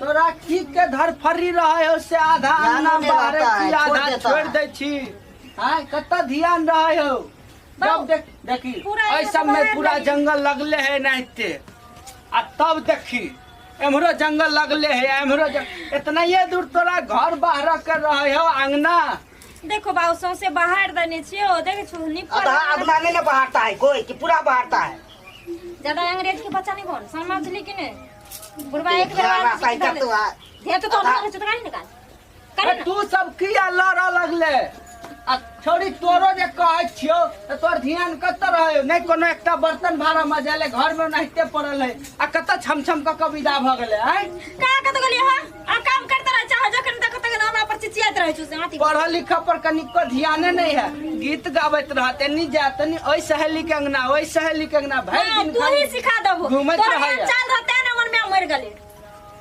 तोरा की के धरफरी रहे हो से आधा ध्यान अंगना नहीं बाहरे रहता है, छी छोड़ आधा देता छोड़ है। दै छी। आय कतऽ ध्यान रहे हो? जब देख देखी पूरा एहि एहिमे सब में बाहर पूरा लगी। जंगल लगले है नाहिते, आ तब देखी एम्हरो जंगल लगले है, एम्हरो इतना ही दूर तोरा घर बाहर के रहे हो अंगना। देखो बाबू, सौंसे बाहर देने छियो, देखे छु निपल। आधा अंगना नहीं ना बहारता है कोई कि पूरा बहारता है। ज्यादा अंग्रेज के बच्चा नहीं बन, समझली कि नहीं? बुढ़वा एक बेर ध्यान बात आता है सीख तो आ। ध्यान तो तोहर लगे छौ, तो काहे निकाल? करे ना। तू सब किया लड़ऽ लगले? आ छोड़ी तोरो जे कहै छियौ तऽ तोर ध्यान कतऽ रहै? नहि कोनो एकटा बर्तन भाड़ा मजेले घर में ओनाहिते पड़ल है, आ कतऽ छम छम कऽ कऽ विदा भऽ गेलै? आँय, कहाँ कतऽ गेलियै हँ? आ काम करते रह चाहे जखन देखो तखन हमरा पर चिचियाइत रहै छौ से हाथी। पढ़ल लिखऽ पर कनिको ध्याने नहि है, गीत गाबैत रहत एनी जात एनी, ओहि सहेली के अंगना ओहि सहेली के अंगना भरि हाँ, दिन तू ही खाली सिखा देबो। घूमैत तोहर रहैया। एहन चाल रहतै ने, हमर माय मरि गेलै।